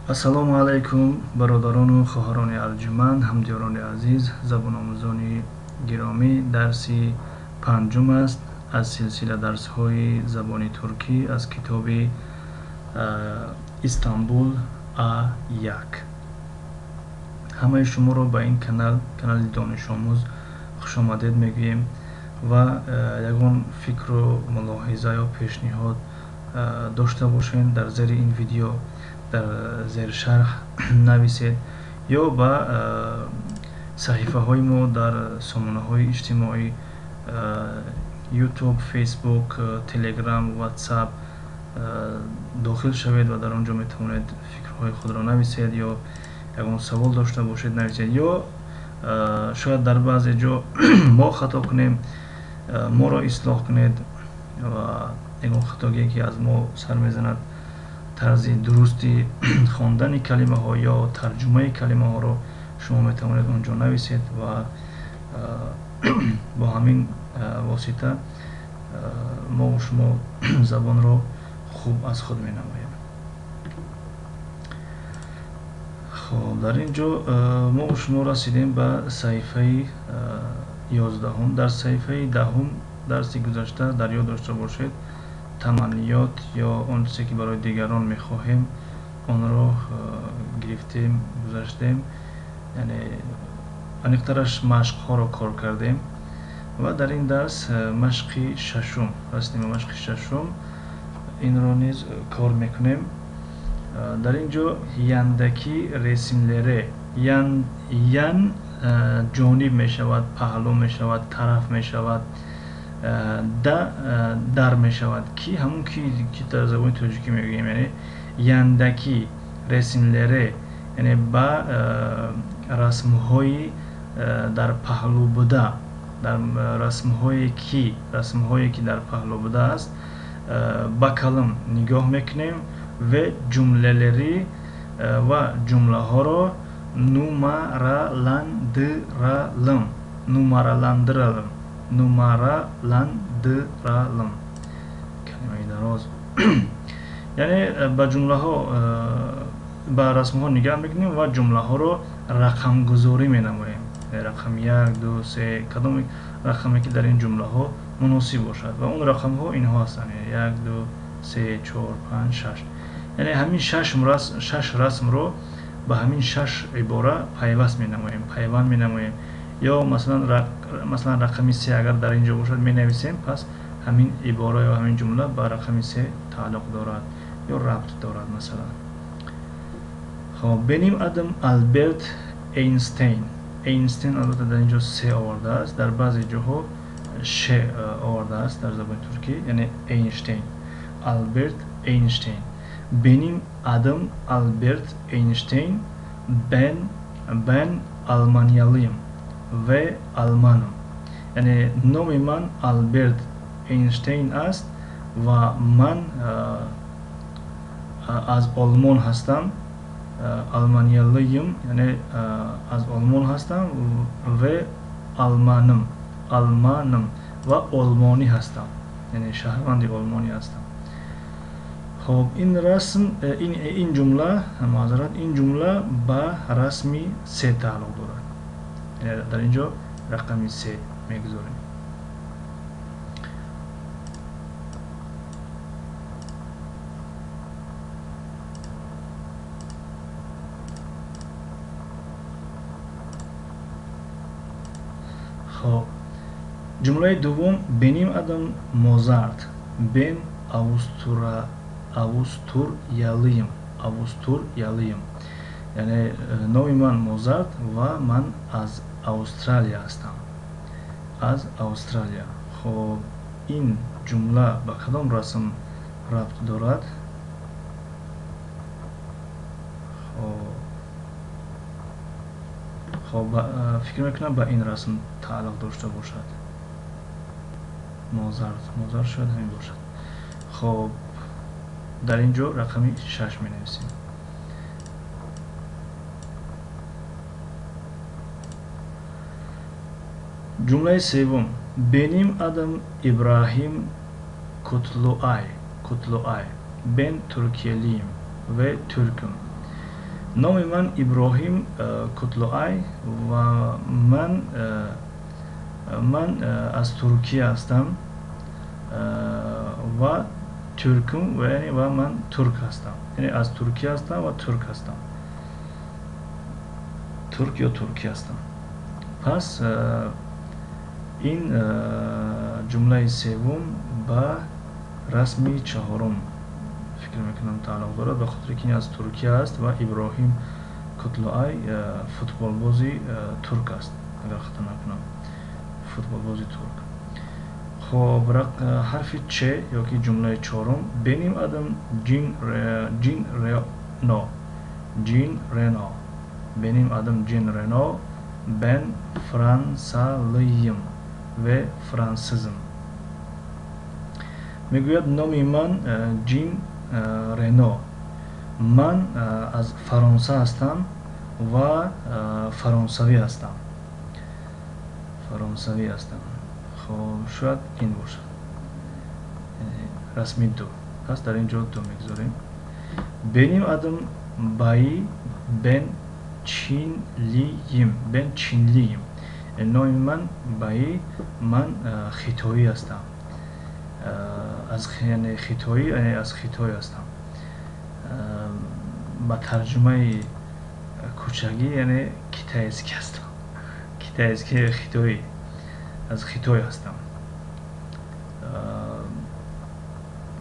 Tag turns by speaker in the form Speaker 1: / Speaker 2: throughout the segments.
Speaker 1: Ассалому алайкум, бародарону хоҳарони арҷуманд, ҳамдиёрони азиз, забономӯзони гиромӣ. Дарси панҷум аст аз силсила дарсҳои забони туркӣ аз китоби Истанбул А1. Ҳамаи шуморо ба ин канал, канали Донишомӯз, хушомадед мегӯем ва ягон фикру мулоҳиза ё пешниҳод дошта бошед, дар зери ин видео дар зершарҳ нависед ё ба саҳифаҳои мо дар сомонаҳои иҷтимоӣ YouTube, Facebook, Telegram, WhatsApp дохил шавед ва дар он ҷо метавонед фикрҳои худро нависед ё ягон савол дошта бошед нависед, ё шояд дар баъзе ҷо мо хато кунем, моро ислоҳ кунед ва ягон хатогие ки аз мо сар мезанад, тарзи дурусти хондани калимаҳо ё тарҷумаи калимаҳоро шумо метавонед он ҷо нависед ва бо ҳамин восита мову шумо забонро хуб аз худ менамоем. Хоб, дар ин ҷо мову шумо расидем ба саҳифаи 11. Дар саҳифаи 10 дарси гузашта дар ёд дошта бошед, таманниёт ё он чизе ки барои дигарон мехоҳем, онро гирифтем, гузаштем, яъне аниқтараш машқҳоро кор кардем ва дар ин дарс машқи шашум, расидем ба машқи шашум, инро низ кор мекунем. Дар ин ҷо yandaki resimlere, yan, yan ҷониб мешавад, паҳлӯ мешавад, тараф мешавад, да дар мешавад, ки ҳамон ки дар забони тоҷикӣ мегӯем, яъне yandaki resimlere, яъне ба расмҳои дар паҳлӯ буда, дар расмҳое ки дар паҳлӯ будааст, bakalım нигоҳ мекунем ва cümleleri ва ҷумлаҳоро numaralandıralım, numaralandıralım, numaralandıralım. Калимаи дароз. Яъне ба ҷумлаҳо, ба расмҳо нигаҳ мекунем ва ҷумлаҳоро рақамгузорӣ менамоем. Рақами 1, 2, 3, кадом рақаме ки дар ин ҷумлаҳо муносиб бошад ва он рақамҳо инҳо ҳастанд: 1, 2, 3, 4, 5, 6. Яъне ҳамин шаш расмро ба ҳамин шаш ибора пайваст менамоем, пайванд менамоем. Ё масалан рақами 3 агар дар ин ҷо бошад менависем, пас ҳамин ибора ё ҳамин ҷумла ба рақами 3 тааллуқ дорад ё рабт дорад масалан. Хоб, benim adım Albert Einstein. Einstein албатта дар ин ҷо се овардааст, дар баъзе ҷоҳо ш овардааст дар забони туркӣ, яъне Эйнштейн, Алберт Эйнштейн. Benim adım Albert Einstein, ben Almanyalıyım ve Almanım. Яъне номи ман Алберт Эйнштейн аст ва ман аз Олмон ҳастам. Almanyalıyım, яъне аз Олмон ҳастам ва Almanım, Almanım ва олмонӣ ҳастам, яъне шаҳрванди олмонӣ ҳастам. Хоб, ин расм, ин ҷумла, маъзарат, ин ҷумла ба расми се тааллуқ дорад. Яъне дар ин ҷо рақами 3 мегузорем. Хоб, ҷумлаи дуввум: benim adım Mozart, ben Avusturyalıyım, Avusturyalıyım. Яъне номи ман Мозарт ва ман аз Австралия ҳастам, аз Австралия. Хоб, ин ҷумла ба кадом расм рабт дорад? Хоб, фикр мекунам ба ин расм тааллуқ дошта бошад. Мозарт, Мозарт шояд ҳамин бошад. Хоб, дар ин ҷо рақами 6 менависем. Ҷумлаи севум: benim adım İbrahim Kutluay, Kutluay, ben Türkiyeliyim ve Türküm. Номи ман Иброҳим Кутлуай ва ман аз Туркия ҳастам ва тюркум, яъне ва ман турк ҳастам, яъне аз Туркия ҳастам ва турк ҳастам, турк ё туркӣ ҳастам. Пас ин ҷумлаи севум ба расми чаҳорум фикр мекунам тааллуқ дорад, ба хотире ки ин аз Туркия аст ва Иброҳим Кутлуай футболбози турк аст, агар хато накунам, футболбози турк. Хоб, ҳарфи Ч ёки ҷумлаи чорум: Benim adım Jean Reno. Jean Reno. Benim adım Jean Reno. Ben Fransalıyım ve Fransızım. Мегӯяд номи ман Ҷин Рено, ман аз Фаронса ҳастам ва фаронсавӣ ҳастам, фаронсавӣ ҳастам. Хоб, шояд ин бошад расми ду. Пас дар ин ҷо ду мегузорем. Benim adım Баи, ben Çinliyim. Ben Çinliyim. Номи ман Баи, ман хитоӣ ҳастам, аз яъне хитоӣ, яъне аз Хитой ҳастам. Ба тарҷумаи кӯчагӣ, яъне китайский ҳастам, китайский, хитоӣ, аз Хитой ҳастам.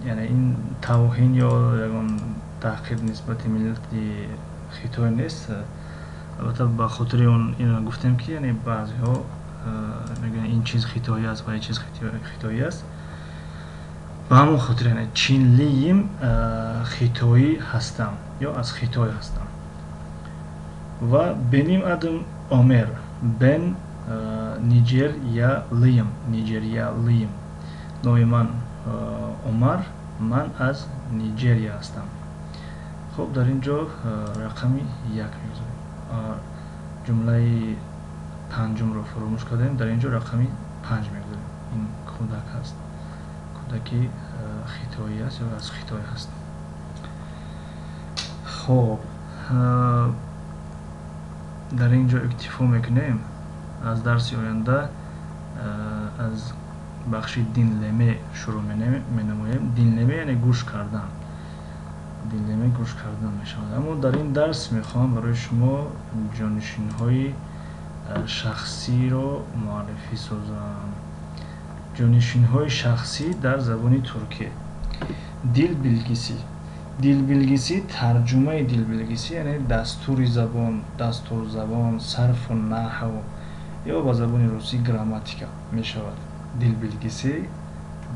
Speaker 1: Яъне ин тавҳин ё ягон таҳқир нисбати миллати Хитой нест. Албатта, ба хотири он инро гуфтем, ки яъне баъзеҳо мегӯянд, ин чиз хитоӣ аст ва ин чиз хитоӣ аст. Ба ҳамон хотир, яъне Çinliyim, хитоӣ ҳастам ё аз Хитой ҳастам. Ва benim adım Ömer, ben Nijeryalıyım. Nijeryalıyım. Номи ман Омар, ман аз Нигерия ҳастам. Хуб, дар ин ҷо рақами як мегузорем. Ҷумлаи панҷумро фаромӯш кардем, дар ин ҷо рақами панҷ мегузорем. Ин кӯдак ҳаст, кӯдаки хитоӣ аст ё аз Хитой ҳаст. Хоб, дар ин ҷо иктифо мекунем. Аз дарси оянда аз бахши dinleme шурӯъ менамоем. Dinleme яъне гӯш кардан, dinleme гӯш кардан мешавад. Аммо дар ин дарс мехоҳам барои шумо ҷонишинҳои шахсиро муаррифӣ созам. Ҷонишинҳои шахсӣ дар забони туркӣ. Dil bilgisi. Dil bilgisi, тарҷумаи dil bilgisi яъне дастури забон, дастурзабон, сарфу наҳв ё ба забони русӣ грамматика мешавад. Dil bilgisi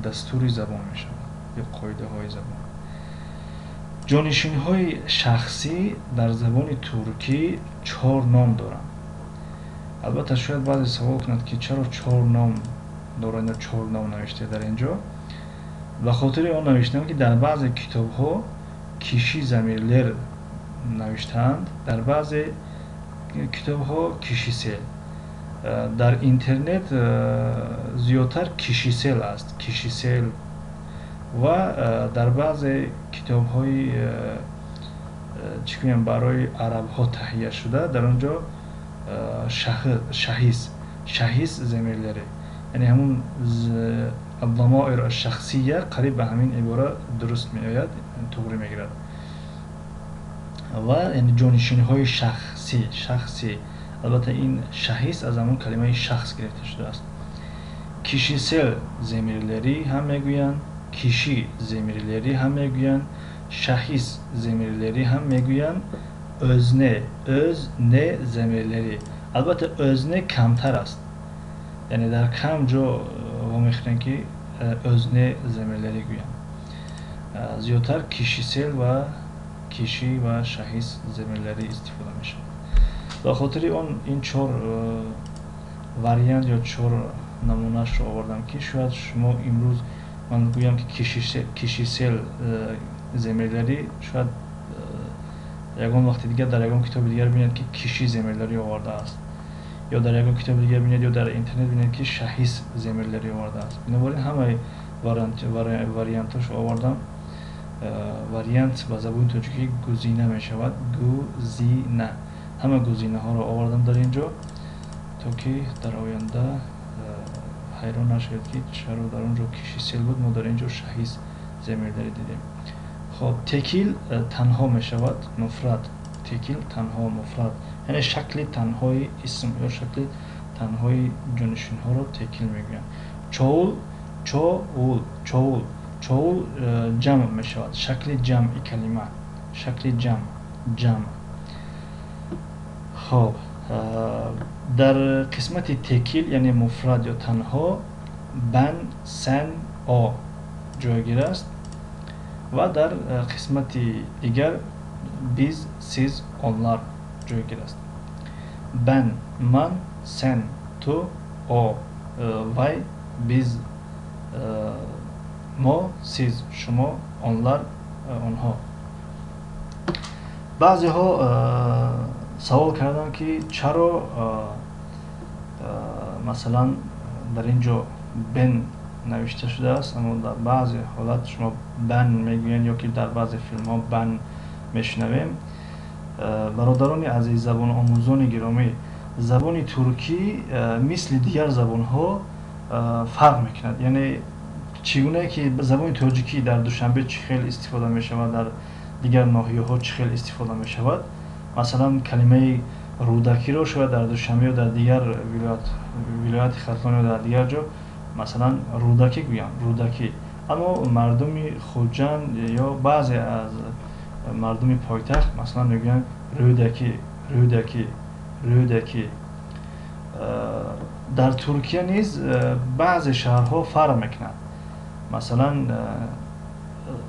Speaker 1: дастури забон мешавад ё қоидаҳои забон. Ҷонишинҳои шахсӣ дар забони туркӣ чор ном доранд. Албатта, шояд баъзе савол кунад, ки чаро чор ном доранд ё чор ном навиштед дар ин ҷо. Ба хотири он навиштам, ки дар баъзе китобҳо kişi zamirler навиштаанд, дар баъзе китобҳо kişisel, дар интернет зиёдтар kişisel аст, kişisel, ва дар баъзе китобҳои, чӣ гӯям, барои арабҳо таҳия шуда, дар он ҷо şahıs, şahıs zamirleri, яъне ҳамун ضمائر الشخصية қариб ба ҳамин ибора дуруст меояд, туғрӣ мегирад. Ва яъне ҷонишинҳои шахсӣ, шахсӣ, албатта, ин şahıs аз ҳамон калимаи шахс гирифта шудааст. Kişisel zamirleri ҳам мегӯянд, kişi zamirleri ҳам мегӯянд, şahıs zamirleri ҳам мегӯянд, özne, özne zamirleri. Албатта, özne камтар аст, яъне дар кам ҷо вомехӯрем, ки özne zamirleri гӯянд. Зиёдтар kişisel ва kişi ва şahıs zamirleri истифода мешавад. Ба хотири он ин чор вариант ё чор намунаашро овардам, ки шояд шумо имрӯз ман гӯям, ки kişisel zamirleri, шояд ягон вақти дигар дар ягон китоби дигар бинед, ки kişi zamirleri овардааст, ё дар ягон китоби дигар бинед, ё дар интернет бинед, ки şahıs zamirleri овардааст. Бинобар ин ҳамаи вариантҳошро овардам. Вариант ба забони тоҷикӣ гузина мешавад. Гузина. Ҳама гузинаҳоро овардам дар ин ҷо, то ки дар оянда ҳайрон нашавед, ки чаро дар он ҷо kişisel буд, мо дар ин ҷо şahıs zamirleri дидем. Хоб, tekil танҳо мешавад, муфрад. Tekil танҳо, муфрад, яъне шакли танҳои исм ё шакли танҳои ҷонишинҳоро tekil мегӯянд. Çoğul, çoğul, çoğul, çoğul ҷамъ мешавад, шакли ҷамъи калима, шакли ҷамъ, ҷамъ. Хоб, дар қисмати tekil, яъне муфрад ё танҳо, ben, sen, o ҷойгир аст ва дар қисмати дигар biz, siz, onlar ҷойгир аст. Ben ман, sen ту, o вай, biz мо, siz шумо, onlar онҳо. Баъзеҳо савол карданд, ки чаро, масалан, дар ин ҷо ben навишта шудааст, аммо дар баъзе ҳолат шумо бан мегӯянд ё ки дар баъзе филмҳо бан мешунавем. Бародарони азиз, забономӯзони гиромӣ, забони туркӣ мисли дигар забонҳо фарқ мекунад. Яъне чӣ гунае ки забони тоҷикӣ дар Душанбе чӣ хел истифода мешавад, дар дигар ноҳияҳо чӣ хел истифода мешавад. Масалан, калимаи Рӯдакиро шояд дар Душанбе ё дар дигар вилояти Хатлон ё дар дигар ҷо, масалан, Рӯдакӣ гӯянд, Рӯдакӣ, аммо мардуми Хуҷанд ё баъзе аз мардуми пойтахт, масалан, мегӯянд Рӯдакӣ, Рӯдакӣ, Рӯдакӣ. Дар Туркия низ баъзе шаҳрҳо фарқ мекунад. Масалан,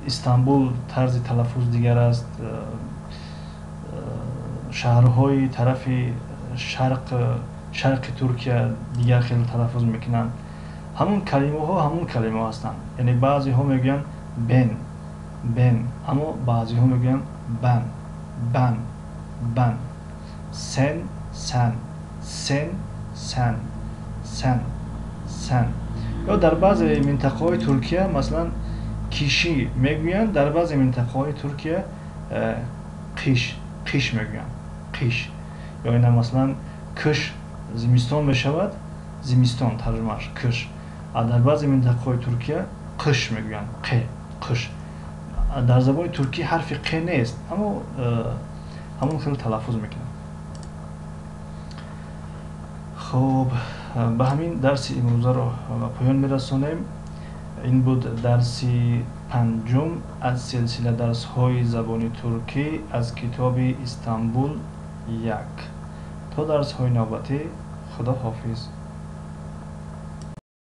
Speaker 1: Истанбул тарзи талаффуз дигар аст, шаҳрҳои тарафи шарқ, шарқи Туркия дигар хел талаффуз мекунанд. Ҳамун калимаҳо ҳамун калимаҳо ҳастанд. Яъне баъзеҳо мегӯянд ben, ben, аммо баъзеҳо мегӯянд бан, бан, бан. Sen, сан, сен, сан, сан, сан. Ё дар баъзе минтақаҳои Туркия, масалан, kişi мегӯянд, дар баъзе минтақаҳои Туркия қиш, қиш мегӯянд, қиш. Ё ина, масалан, kış зимистон мешавад, зимистон тарҷумааш kış, а дар баъзе минтақаҳои Туркия қыш мегӯянд, қе, қыш. Дар забони туркӣ ҳарфи қе нест, аммо ҳамон хел талаффуз мекунанд. Хоб, ба ҳамин дарси имрӯзаро ба поён мерасонем. Ин буд дарси панҷум аз силсила дарсҳои забони туркӣ аз китоби Истанбул як. То дарсҳои навбатӣ, худо ҳофиз.